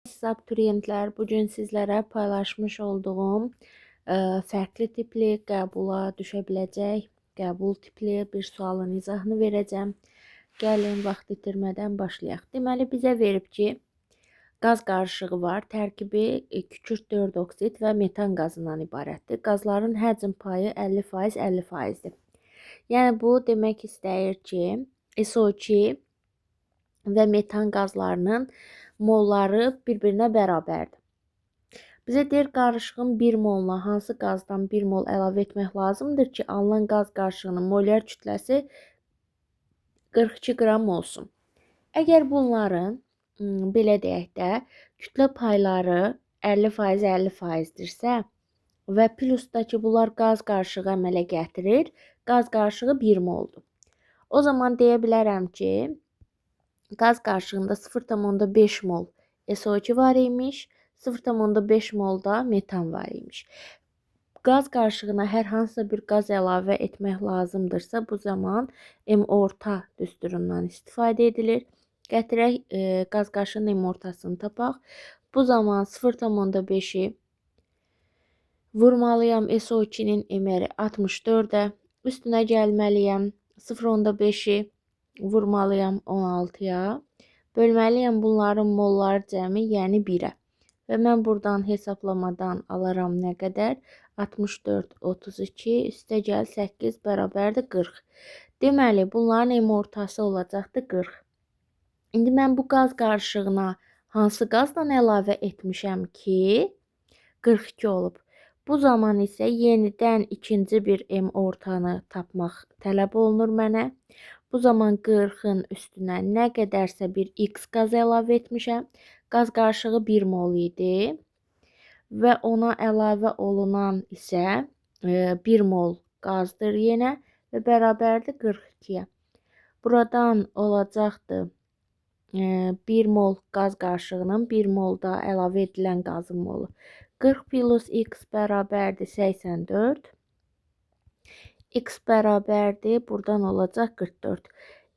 Əziz abituriyentlər, bu gün sizlərə paylaşmış olduğum fərqli tipli qəbula düşə biləcək qəbul tipli bir sualın izahını verəcəm. Gəlin, vaxt itirmədən başlayaq. Deməli, bizə verib ki, qaz qarışığı var. Tərkibi kükürt 4 oksid və metan qazından ibarətdir. Qazların həcm payı 50%, 50%-dir. Yəni, bu demək istəyir ki, SO2 və metan qazlarının molları bir-birinə bərabərdir. Bizə deyir, qarışığın 1 moluna hansı qazdan 1 mol əlavə etmək lazımdır ki, alınan qaz qarışığının molyar kütləsi 42 qram olsun. Əgər bunların, belə deyək də, kütlə payları 50%, 50%-dirsə və plusdakı bunlar qaz qarışığı əmələ gətirir, qaz qarışığı 1 moldur. O zaman deyə bilərəm ki, qaz qarışığında 0,5 mol SO2 var imiş, 0,5 mol da metan var imiş. Qaz qarışığına hər hansısa bir qaz əlavə etmək lazımdırsa, bu zaman M orta düsturundan istifadə edilir. Gətirək, qaz qarışığının M ortasını tapaq. Bu zaman 0,5-i vurmalıyam SO2-nin MR-i 64-ə, üstünə gəlməliyəm 0,5-i vurmalıyam 16-ya, bölməliyəm bunların molları cəmi, yəni 1-ə. Və mən buradan hesablamadan alaram nə qədər? 64, 32, üstə gəl 8 bərabərdir 40. Deməli, bunların M ortası olacaqdır 40. İndi mən bu qaz qarışığına hansı qazdan əlavə etmişəm ki, 42 olub. Bu zaman isə yenidən ikinci bir M ortanı tapmaq tələb olunur mənə. Bu zaman 40-ın üstünə nə qədərsə bir X qaz əlavə etmişəm. Qaz qarışığı 1 mol idi və ona əlavə olunan isə 1 mol qazdır yenə və bərabərdir 42-yə. Buradan olacaqdır 1 mol qaz qarışığının 1 molda əlavə edilən qazın molu. 40 plus X bərabərdir 84. X bərabərdir, buradan olacaq 44.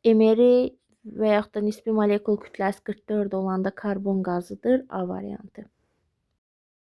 MR-i və yaxud da nisbi molekul kütləsi 44 olanda karbon qazıdır, A variantı.